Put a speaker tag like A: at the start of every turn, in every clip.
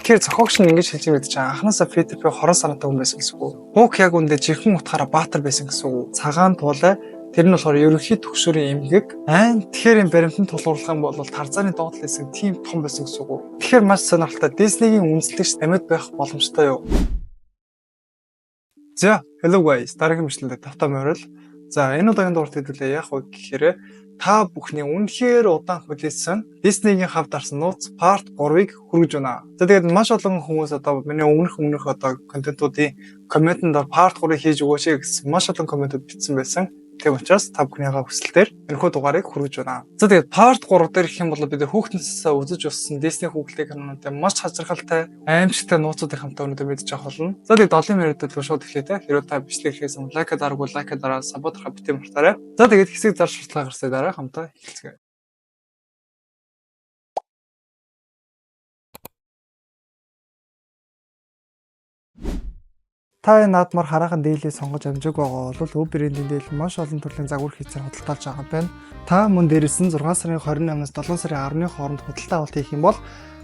A: Тэгэхээр зохиогч нь ингэж хэлж байгаа чинь анханасаа Питер Пэн хорон санаатай хүн байсан гэсэн үг. Хук яг үндэ жинхэнэ утгаараа баатар байсан гэсэн үг. Цагаан туулай тэр нь болохоор ерөнхий төгшөөрийн эмгэг. Айн тэгэхээр юм баримтан тулгуурлах юм бол Тарзаны доотлол хэсэг тийм том байсан гэсэн үг. Тэгэхээр маш сонирхолтой Disney-гийн үндэслэгч амьд байх боломжтой юу? За, hello guys. Дараагийн бичлэгээр тавтай морил. За, энэ удаагийн дугаарт хэдүүлээ яах вэ гэхээр та бүхний үнэхээр удаан хүлээсэн Disney-гийн хав дарсан нууц Part 3-ыг хүргэж байна. За, тэгээд маш олон хүмүүс одоо миний өмнөх одоо контентуудын комментэнд Part 3-ыг хийж өгөөч гэсэн маш олон комментууд бичсэн байсан. Тийм учраас та бүхнийхээ хүсэлтээр энэхүү дугаарыг хүргэж байна. За, тэгээд Part 3 дээр гэх юм бол бид хүүхднээсээ үзэж өссөн Disney хүүхэлдэйн кинонуудын маш хазархалтай, аимшигтай нууцуудыг хамтаа өнөөдөр мэдэж авах болно. За, тэгээд 7 минутад л шууд эхлэе те. Хэрвээ та бичлэг ихэхээс өмнө лайк дараагүй лайк дараа сабот битгий мартаарай. За, тэгээд хэсэг зар шуртлага гарсны дараа хамтаа эхэлцгээе.
B: Та энэ наадмаар хараахан дийлийг сонгож амжаагүй байгаа бол өв брендийн дийл маш олон төрлийн загвар хийцээр худалдаалж байгаа юм байна. Та мөн дээрээс нь 6 сарын 28-наас 7 сарын 10-ны хооронд худалдаа авалт хийх юм бол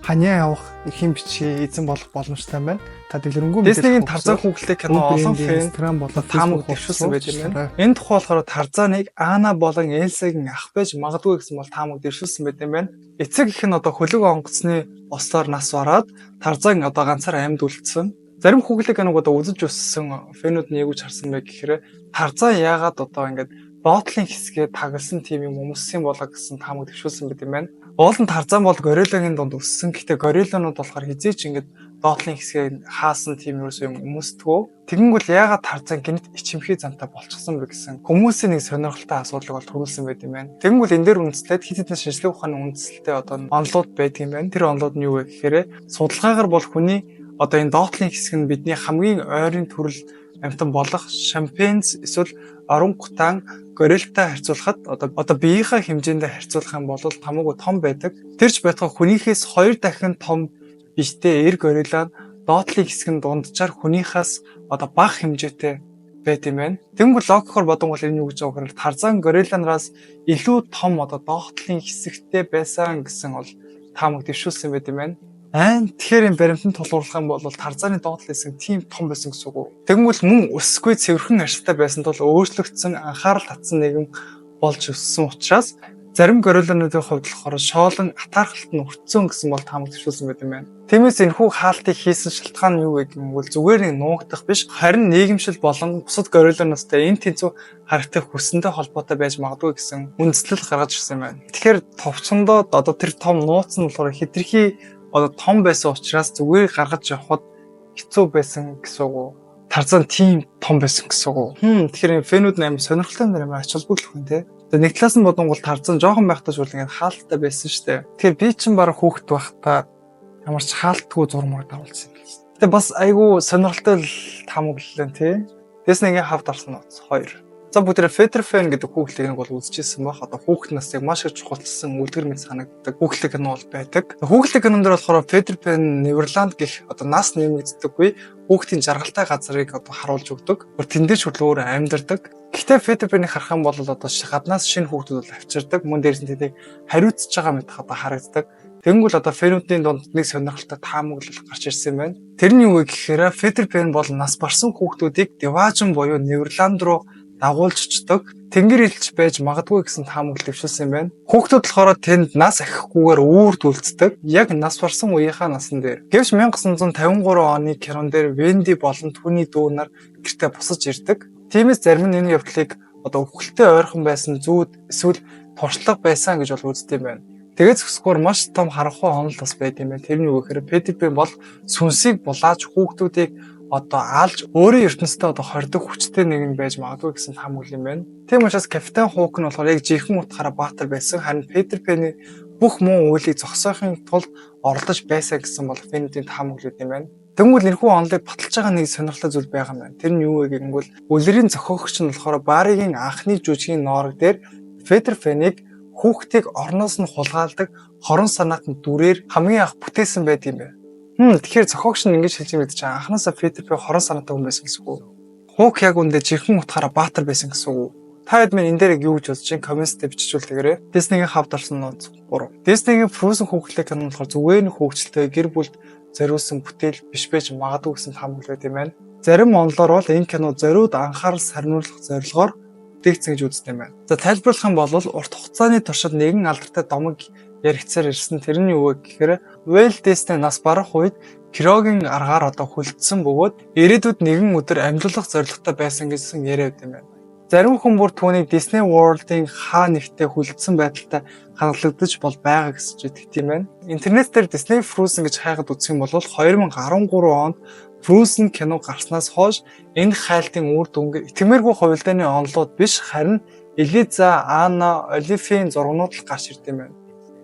B: ханиа явах эрхийн бичгийн эзэн болох боломжтой байна. Та дэлгэрэнгүй
A: Disney-гийн Тарзан хүүхэлдэй кино олон фэн
B: Instagram болон
A: таамаг
B: Facebook
A: дэвшүүлсэн байж
B: хуудас
A: байна. Энэ тухай болохоор Тарзаныг Ана болон Элсагийн ах байж магадгүй гэсэн бол таамаг дэвшүүлсэн байт юм байна. Эцэг эх нь одоо хөлөг онгоцны ослоор нас бараад Тарзан одоо ганцаар амьд үлдсэн. Зарим хүүхэлдэй киног одоо үзэж өссөн фэнүүд нь яг үж харсан бэ гэхээр Тарзан яагаад одоо ингээд доотлын хэсгээ тагласан тийм юм өмссөн болоо гэсэн таамаг дэвшүүлсэн байт юм байна. Уул нь Тарзан бол горилагийн дунд өссөн. Гэхдээ горилланууд болохоор хэзээ ч ингээд доотлын хэсгээ хаасан тийм ерөөсөө юм өмсдгөө. Тэгэнгүүт яагаад Тарзан гинт ичимхий замтай болчихсон бэ гэсэн хүмүүсийн нэг сонирхолтой асуудлыг бол төрүүлсэн байт юм байна. Тэгэнгүүт энэ дээр үндэслээд хэд хэдэн шинжлэх ухааны үндэслэлтэй одоо онлууд байдаг юм байна. Тэр онлууд нь юу вэ гэхээр судалгаагаар бол хүний одоо энэ доотлын хэсэг нь бидний хамгийн ойрын төрөл амьтан болох шимпанз эсвэл орангутан гориллтай харьцуулахад одоо биеийнхээ хэмжээндээ харьцуулах юм бол хамаагүй том байдаг. Тэр ч байтугай хүнийхээс 2 дахин том биетэй эр горилла нь доотлын хэсэг нь дунджаар хүнийхээс одоо бага хэмжээтэй байт юм байна. Тэнгүүл логикоор бодонгуул энэ юу гэж байгаа гэхээр Тарзан горилланараас илүү том одоо доотлын хэсэгтэй байсан гэсэн бол таамаг дэвшүүлсэн байт юм байна. Айн тэгэхээр юм баримтан тулгуурлах юм бол Тарзаны доотлол хэсэг тийм том байсан гэсэн үг. Тэгэнгүүт мөн өсгүй цэвэрхэн арьстай байсан тул өөрчлөгдсөн анхаарал татсан нэгэн болж өссөн учраас зарим гориллануудын хувьд болохоор шоолон атаархалт нь өртсөн гэсэн бол таамаг дэвшүүлсэн байт юм байна. Тиймээс энэхүү хаалтыг хийсэн шалтгаан нь юу вэ гэвэл зүгээр нэг нуугдах биш харин нийгэмшил болон бусад гориллануудтай энэ тэнцүү харагдах хүссэнтэй холбоотой байж магадгүй гэсэн үндэслэл гаргаж ирсэн юм байна. Тэгэхээр товчондоо одоо тэр том нууц нь болохоор хэтэрхий одоо том байсан учраас зүгээр гаргаж явхад хэцүү байсан гэсэн үг. Тарзан тийм том байсан гэсэн үг. Тэгэхээр фэнүүд нь амар сонирхолтой юм ач холбогдол хүн те. Тэгээ нэг талаас нь бодонгуул Тарзан жоохон байхдаа шууд ингээд хаалттай байсан шүү дээ. Тэгэхээр би чинь бараг хүүхэд байхдаа ямар ч хаалтгүй зураг мураг дагуулсан юм байна. Тэгээ бас айгүй сонирхолтой л таамаглалаа те. Disney-гийн хавд дарсан нууц 2. За, бүгдээ Peter Pan гэдэг хүүхэлдэйг бол үзчихсэн байх. Одоо хүүхэд насыг маш их чухалчилсан үлгэр мэт санагддаг хүүхэлдэй кино бол байдаг. Хүүхэлдэй кинон дээр болохоор Peter Pan Neverland гэх одоо нас нэмэгддэггүй хүүхдийн жаргалтай газрыг одоо харуулж өгдөг. Бүр тэн дээр ч хүртэл өөр амьдардаг. Гэхдээ Peter Pan-ыг харах юм бол одоо гаднаас шинэ хүүхдүүд бол авчирдаг. Мөн дээрс нь тэдийг хариуцж байгаа мэт одоо харагддаг. Тэнгүүл одоо фэнүүдийн дунд нэг сонирхолтой таамаглал гарч ирсэн юм байна. Тэр нь юу вэ гэхээр Peter Pan бол нас барсан хүүхдүүдийг Деважин буюу Neverland руу дагуулж очдог тэнгэр элч байж магадгүй гэсэн таамаглал дэвшүүлсэн юм байна. Хүүхдүүд болохоор тэнд нас ахихгүйгээр үүрд үлддэг. Яг нас барсан үеийнхаа насан дээр. Гэвч 1953 оны кинон дээр Венди болон түүний дүү нар гэртээ бусаж ирдэг. Тиймээс зарим нь энэ явдлыг одоо үхэлтэй ойрхон байсан зүүд эсвэл туршлага байсан гэж бол үздэг юм байна. Тэгээд зөксгөр маш том харанхуй онол бас байд юм байна. Тэр нь юу гэхээр Peter Pan бол сүнсийг булааж хүүхдүүдийг одоо алж өөрийн ертөнцтэй одоо хордог хүчтэй нэгэн байж магадгүй гэсэн таамаглал юм байна. Тийм учраас Капитан Хук нь болохоор яг жинхэнэ утгаараа баатар байсан. Харин Питер Пэний бүх муу үйлийг зогсоохын тулд оролдож байсан гэсэн бол фэнүүдийн таамаглал юм байна. Тэнгүүл энэхүү онолыг баталж байгаа нэг сонирхолтой зүйл байгаа юм байна. Тэр нь юу вэ гэнгүүл үлрийн зохиогч нь болохоор Баригийн анхны жүжигийн ноорог дээр Питер Пэнийг хүүхдийг орноос нь хулгайлдаг хорон санаатан дүрээр хамгийн анх бүтээсэн байт юм байна. Тэгэхээр зохиогч нь ингэж хэлж байгаа чинь анханасаа Питер Пэн хорон санаатай хүн байсан гэсэн үг. Хук яг үндэ жинхэнэ утгаараа баатар байсан гэсэн үг. Та хэд минь энэ дээр яг юу гэж бодож чинь comment дээр биччихвэл тэгэрээ. Disney-гийн хавд орсон нууц 3. Disney-гийн Frozen хүүхэлдэй кино нь болохоор зүгээр нэг хөгжилтэй гэр бүлд зориулсан бүтээл биш байж магадгүй гэсэн таамаглал байт юм байна. Зарим онолоор бол энэ кино зориуд анхаарал сарниулах зорилгоор бүтээгдсэн гэж үздэг юм байна. За, тайлбарлах юм бол урт хугацааны туршид нэгэн алдартай домог яригдсаар ирсэн. Тэр нь юу вэ гэхээр Walt Disney нас барах үед cryo-гийн аргаар одоо хөлдсөн бөгөөд ирээдүйд нэгэн өдөр амьлуулах зорилготой байсан гэсэн яриа байт юм байна. Зарим хүн бүр түүнийг Disney World-ын хаа нэгтээ хөлдсөн байдалтай хадгалагдаж бол байгаа гэсэн ч итгэдэг юм байна. Интернет дээр Disney Frozen гэж хайгаад үзэх юм бол 2013 онд Frozen кино гарснаас хойш энэ хайлтын үр дүнгээр итгэмээргүй хувилдааны онолууд биш, харин Элиза, Анна, Олафын зургнууд л гарч ирд юм байна.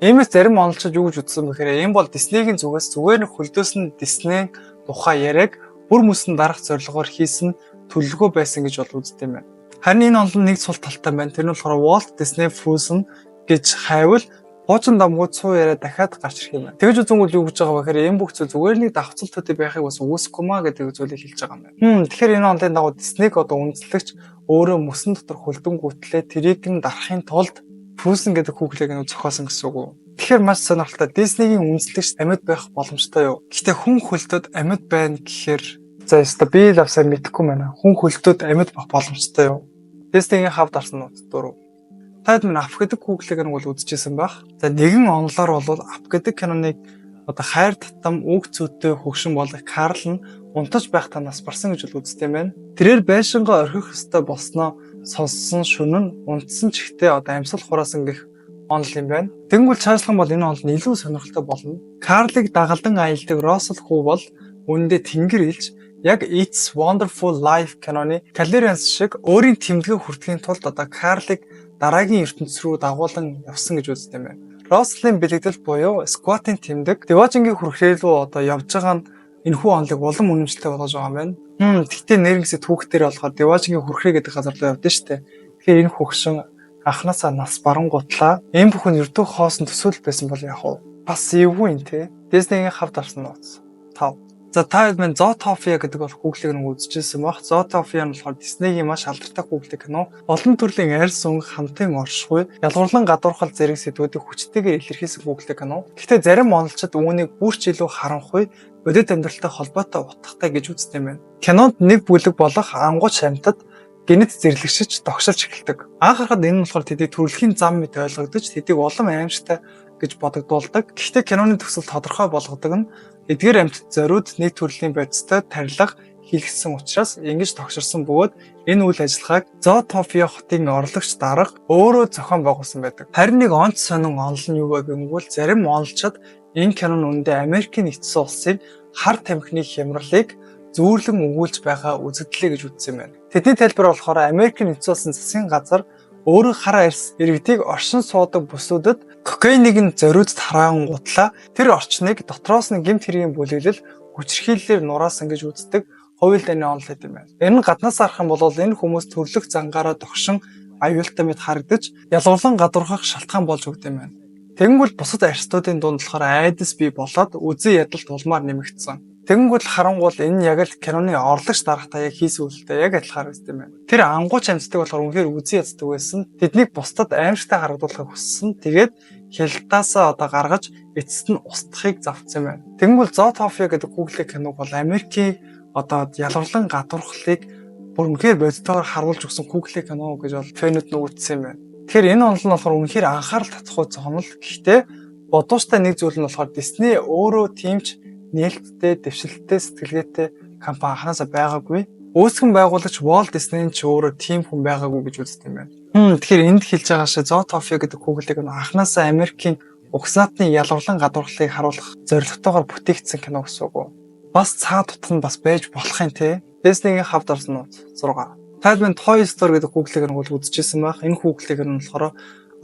A: Иймээс зарим онолчид юу гэж үзсэн бэ гэхээр энэ бол Disney-гийн зүгээс зүгээр нэг хөлдөөсөн Disney тухай яриаг бүр мөсөн дарах зорилгоор хийсэн төлөвлөгөө байсан гэж бол үздэг юм байна. Харин энэ онол нь нэг сул талтай байна. Тэр нь болохоор Walt Disney Frozen гэж хайвал хуучин домгууд цуу яриа дахиад гарч ирэх юм байна. Тэгэж үзэнгүүт юу гэж байгаа вэ гэхээр энэ бүх зүйл зүгээр нэг давхцал төдий байхыг бас үгүйсэхгүй маа гэдэг зүйлийг хэлж байгаа юм байна. Тэгэхээр энэ онолын дагуу Disney-г одоо үндэслэгч өөрөө мөсөн дотор хөлдөнгүүтлээ тэрийг нь дарахын тулд Frozen гэдэг хүүхлийг нь зохиосон гэсэн үг үү? Тэгэхээр маш сонирхолтой. Disney-гийн үндэслэгч амьд байх боломжтой юу? Гэхдээ хүн хөлдөд амьд байна гэхээр за ёстой, би л авсаа мэдэхгүй байна. Хүн хөлдөд амьд байх боломжтой юу? Disney-гийн хавд арсан нууц 4. Та хэд минь Up гэдэг хүүхлийг нь бол үзчихсэн байх. За, нэгэн онолоор бол Up гэдэг киноныг одоо хайр татам үг зүйтэй хөгшин болох Карл нь унтаж байхдаа нас барсан гэж бол үздэг юм байна. Тэрээр байшингаа орхих ёстой болсноо сонссон шөнө нь унтсан ч ихтэй одоо амьсгал хураасан гэх онол юм байна. Тэгэнгүүт цаашлах юм бол энэ онол нь илүү сонирхолтой болно. Карлыг дагалдан аялдаг Россел хүү бол үүндээ тэнгэр элч яг It's Wonderful Life киноны Clarence шиг өөрийн тэмдэгэ хүртэхийн тулд одоо Карлыг дараагийн ертөнц рүү дагуулan явсан гэж үздэг юм байна. Росселын бэлэгдэл буюу Squat-ын тэмдэг Диваажингийн хүрхрээ рүү одоо явж байгаа нь энэхүү онолыг улам үнэмшилтэй болгож байгаа юм байна. Гэхдээ нэрнгэсээ түүхтэр болохоор Диваажингийн хүрхрээ гэдэг газар руу явдсан шүү дээ. Тэгэхээр энэ хөгшин анханасаа нас барангуутлаа энэ бүхэн ердөө хоосон төсөөлөл байсан бол яг уу бас эвгүй юм те. Disney-гийн хавд арсан нууц 5. За, та хэд минь Zootopia гэдэг бол хүүхлийг нэг үзчихсэн баг. Zootopia нь болохоор Disney-гийн маш алдартай хүүхлэг кино. Олон төрлийн арьс өнгө, хамтын оршихуй, ялгуурлан гадуурхал зэрэг сэдвүүдийг хүчтэйгээр илэрхийлсэн хүүхлэг кино. Гэхдээ зарим онолчид үүнийг бүр ч илүү харанхуй, бодит амьдралтай холбоотой утгатай гэж үздэг юм байна. Кинонд нэг бүлэг болох ангууч амьтад гэнэт зэрлэгшиж догшилж эхэлдэг. Анх харахад энэ нь болохоор тэдний төрөлхийн зам мэт ойлгогдож, тэдийг улам аимшигтай гэж бодогдуулдаг. Гэхдээ киноны төгсөл тодорхой болгодог нь эдгээр амьтад зориуд нэг төрлийн бодистой тарилга хийлгэсэн учраас ингэж тогширсан бөгөөд энэ үйл ажиллагааг Зоотопиа хотын орлогч дарга өөрөө зохион байгуулсан байдаг. Харин нэг онц сонин онол нь юу вэ гэнгүүт зарим онолчид энэ кино нь үнэндээ Америкийн нэгдсэн улсын хар тамхины хямралыг зүүрлэн өгүүлж байгаа үзэгдлээ гэж үзсэн юм байна. Тэдний тайлбар болохоор Америкийн нэгдсэн улсын засгийн газар өөрөө хар арьс иргэдийг оршин суудаг бүсүүдэд кокаиныг нь зориуд тараангуутлаа тэр орчныг дотроос нь гэмт хэргийн бүлэглэл хүчирхийллээр нураасан гэж үздэг хууль дайны онол юм байна. Энэ нь гаднаас харах юм бол энэ хүмүүс төрлөх зангаараа догшин аюултай мэт харагдаж ялгуурлан гадуурхах шалтгаан болж өгдөг юм байна. Тэгэнгүүт бусад арьстуудын дунд болохоор айдас бий болоод үзэн ядалт улмаар нэмэгдсэн. Тэгэнгүүт харангуул энэ яг л киноны орлогч даргатай яг хийсэн үйлдэлтэй яг адилхан харагдсан юм байна. Тэр ангууч амьтдаг болохоор үнэхээр үзэн яддаг байсан. Тэднийг бусдад аимшигтай харагдуулахыг хүссэн. Тэгээд хялтаасаа одоо гаргаж эцэст нь устгахыг завцсан юм байна. Тэгэнгүүт Zootopia гэдэг хүүхлэг киног бол Америкийн одоо ялгуурлан гадуурхлыг бүр үнэхээр бодитоор харуулж өгсөн хүүхлэг кино гэж бол fan үүд нь үзсэн юм байна. Тэгэхээр энэ онол нь болохоор үнэхээр анхаарал татах зохимол. Гэхдээ бодууштай нэг зүйл нь болохоор Disney өөрөө тийм ч нээлттэй, дэвшилттэй, сэтгэлгээтэй компани анханасаа байгаагүй. Үүсгэн байгуулагч Walt Disney ч өөрөө тийм хүн байгаагүй гэж үздэг юм байна. Тэгэхээр энд хэлж байгаа шиг Zootopia гэдэг хүүхлэг нь анханасаа Америкийн угсаатны ялгуурлан гадуурхлыг харуулах зорилготойгоор бүтээгдсэн кино гэсэн үг үү? Бас цаад утга нь бас байж болох юм те. Disney-гийн хавд орсон нууц 6. Тайлбар Toy Story гэдэг хүүхлэг нь бол үзчихсэн байх. Энэ хүүхлэг нь болохоор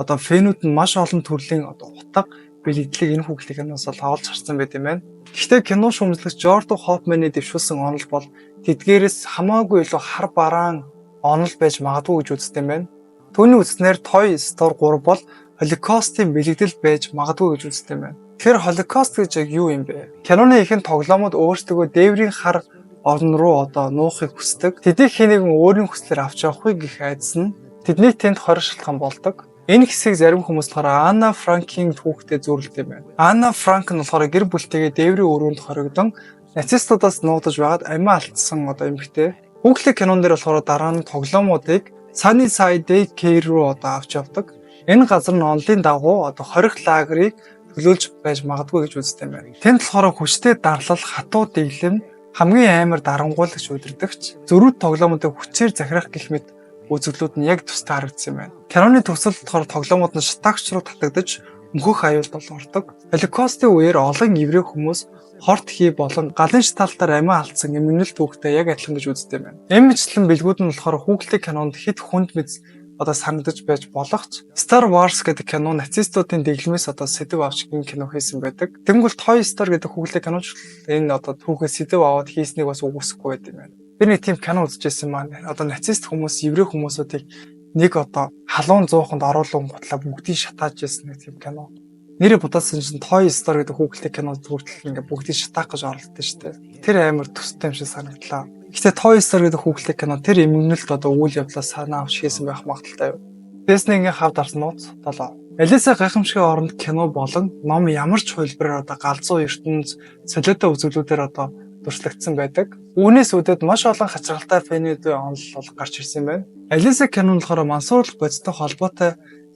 A: одоо fan үүд нь маш олон төрлийн одоо утга бэлэгдлийг энэ хүүхлэгнээс бол олж харсан байт юм байна. Гэхдээ кино шүүмжлэгч Жордан Хоффманы дэвшүүлсэн онол бол тэдгээрээс хамаагүй илүү хар бараан онол байж магадгүй гэж үздэг юм байна. Түүний үзснээр Toy Story 3 бол Холокостын бэлэгдэл байж магадгүй гэж үздэг юм байна. Тэгэхээр Холокост гэж яг юу юм бэ? Киноны ихэнх тоглоомод өөрсдөө дээврийн хар орн руу одоо нуухыг хүсдэг. Тэдийг хэн нэгэн өөрийн хүслээр авч явахгүй гэх айдас нь. Тэдний тэнд 20 шалтгаан болдог. Энэ хэсгийг зарим хүмүүс болохоор Анна Франкийн түүхтэй зүйрлэдэг юм байна. Анна Франк нь болохоор гэр бүлтэйгээ дээврийн өрөөнд хоригдон нацистуудаас нуудаж байгаад амиа алдсан одоо эмэгтэй. Хүүхлэг кинон дээр болохоор дараа нь тоглоомуудыг Sunnyside Day Care руу одоо авч явдаг. Энэ газар нь онолын дагуу одоо хорих лагерыг төлөөлж байж магадгүй гэж үздэг юм байна. Тэнд болохоор хүчтэй дарлал, хатуу дэглэм, хамгийн амар дарангуулагч удирдагч, зөрүүд тоглоомуудыг хүчээр захирах гэх мэт үзэгдлүүд нь яг төстэй харагдсан юм байна. Киноны төгсгөлд болохоор тоглоомууд нь шатаагч руу татагдаж мөнхөх аюулд бол ордог. Холокостын үеэр олон еврей хүмүүс хорт хий болон галын шатаалтаар амиа алдсан эмгэнэл түүхтэй яг адилхан гэж үздэг юм байна. Энэ мэтчлэн бэлгүүд нь болохоор хүүхэлдэйн кинонд хэт хүнд мэд одоо санагдаж байж болох ч Star Wars гэдэг кино нацистуудын дэглэмээс одоо сэдэв авч гин кино хийсэн байдаг. Тэнгүүл Toy Story гэдэг хүүхэлдэйн киноч энэ одоо түүхээс сэдэв аваад хийснийг бас үгүйсэхгүй байд юм байна. Би нэг тийм кино үзчихсэн маань одоо нацист хүмүүс еврей хүмүүсүүдийг нэг одоо халуун зууханд оруулангуутлаа бүгдийг шатааж байсан нэг тийм кино. Нэрээ будаасан чинь Toy Story гэдэг хүүхэлдэйн кино зүгтэл ингээ бүгдийг шатаах гэж оролдсон шүү дээ. Тэр амар төстэй юм шиг санагдлаа. Гэхдээ Toy Story гэдэг хүүхэлдэйн кино тэр эмгэнэлт одоо үйл явдлаас санаа авч хийсэн байх магадлалтай юу. Disney-ийн хавд арсан нууц 7. Алиса гайхамшигын оронд кино болон ном ямар ч хувилбараар одоо галзуу ертөнц солиотой үзэгдлүүдээр одоо дүрслэгдсэн байдаг. Үүнээс үүдээд маш олон хачирхалтай fan үүдийн онол бол гарч ирсэн байна. Алиса кино нь болохоор мансууруулах бодистой холбоотой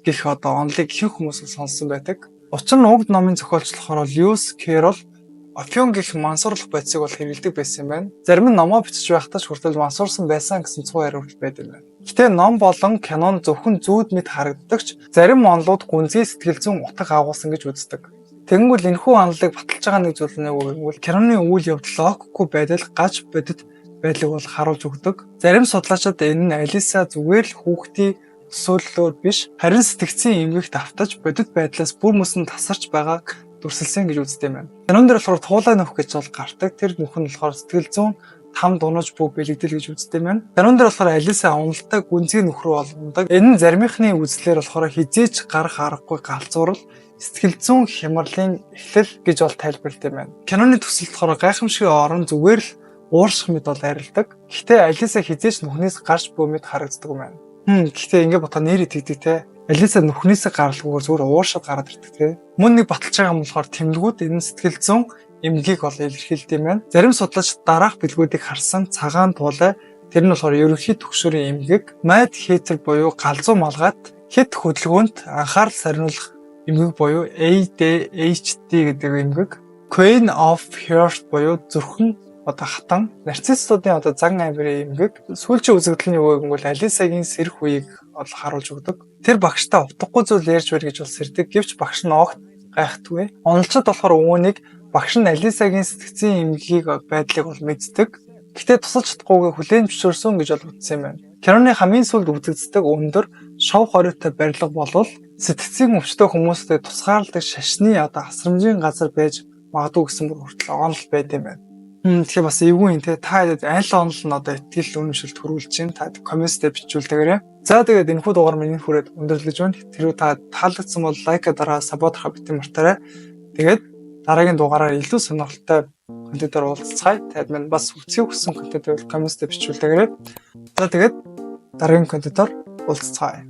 A: гэх одоо онолыг ихэнх хүмүүс сонссон байдаг. Учир нь уг номын зохиолч болохоор Льюис Кэрролл опиум гэх мансууруулах бодисыг бол хэрэглэдэг байсан юм байна. Зарим нь номоо бичиж байхдаа ч хүртэл мансуурсан байсан гэсэн цуу яриа хүртэл байдаг юм байна. Гэхдээ ном болон кинон зөвхөн зүүд мэт харагддаг ч зарим онолууд гүнзгий сэтгэл зүйн утга агуулсан гэж үздэг. Тэгэнгүүт энэхүү онолыг баталж байгаа нэг зүйл нь юу гэвэл киноны үйл явдал логикгүй байдал гаж бодит байдлыг бол харуулж өгдөг. Зарим судлаачид энэ нь Алиса зүгээр л хүүхдийн төсөөллөөр биш харин сэтгцийн эмгэгт автаж бодит байдлаас бүр мөсөн тасарч байгааг дүрсэлсэн гэж үздэг юм байна. Кинон дээр болохоор туулай нөх гэж бол гардаг. Тэр нөх нь болохоор сэтгэл зүйн там дунаж бүү бэлэгдэл гэж үздэг юм байна. Кинон дээр болохоор Алиса уналтаа гүнзгий нөх рүү олгодог. Энэ нь заримынхны үзлээр болохоор хэзээ ч гарах аргагүй галзуурал сэтгэл зүйн хямралын эхлэл гэж бол тайлбарладаг юм байна. Киноны төгсгөлд болохоор гайхамшигын орон зүгээр л уурших мэт бол арилдаг. Гэхдээ Алиса хэзээ ч нүхнээс гарч буй мэт харагддаг юм байна. Гэхдээ ингэ бодохоор нэр итгэдэг те. Алиса нүхнээсээ гаралгүйгээр зүгээр ууршаад гараад ирдэг те. Мөн нэг баталж байгаа юм болохоор тэмдгүүд энэ сэтгэл зүйн эмгэгийг бол илэрхийлдэг юм байна. Зарим судлаач дараах бэлгүүдийг харсан цагаан туулай тэр нь болохоор ерөнхий түгшүүрийн эмгэг, Mad Hatter буюу галзуу малгайт, хэт хөдөлгөөнт анхаарал сарниулах эмгэг буюу ADHD гэдэг эмгэг, Queen of Heart буюу зүрхэн одоо хатан, нарциссуудын одоо зан авирын эмгэг, сүүлчийн үзэгдэл нь юу гэвэл Алисагийн сэрэх үеийг бол харуулж өгдөг. Тэр багштай утгагүй зүйл ярьж байна гэж бол сэрдэг. Гэвч багш нь огт гайхдаггүй. Онолчид болохоор үүнийг багш нь Алисагийн сэтгцийн эмгэгийг байдлыг бол мэддэг. Гэхдээ тусалж чадахгүйгээ хүлээн зөвшөөрсөн гэж бол үзсэн юм байна. Киноны хамгийн сүүлд үзэгддэг өндөр шов хориотой барилга болвол сэтгцийн өвчтөй хүмүүстэй тусгаарладаг шашны одоо асрамжийн газар байж магадгүй гэсэн бүр хүртэл онол байд юм байна. Тэгэхээр бас эвгүй юм те. Та аль онол нь одоо итгэл үнэмшилт төрүүлж чинь та comment дээр бичүүлдэгээрэй. За, тэгээд энэхүү дугаар минь энэ хүрээд өндөрлөж байна. Тэрүү та таалагдсан бол like дараа, sub дарахаа битгий мартаарай. Тэгээд дараагийн дугаараар илүү сонирхолтой контентоор уулзацгаая. Таад минь бас үзэхийг хүссэн контент байвал comment дээр бичүүлдэгээрэй. За, тэгээд дараагийн контентоор уулзацгаая.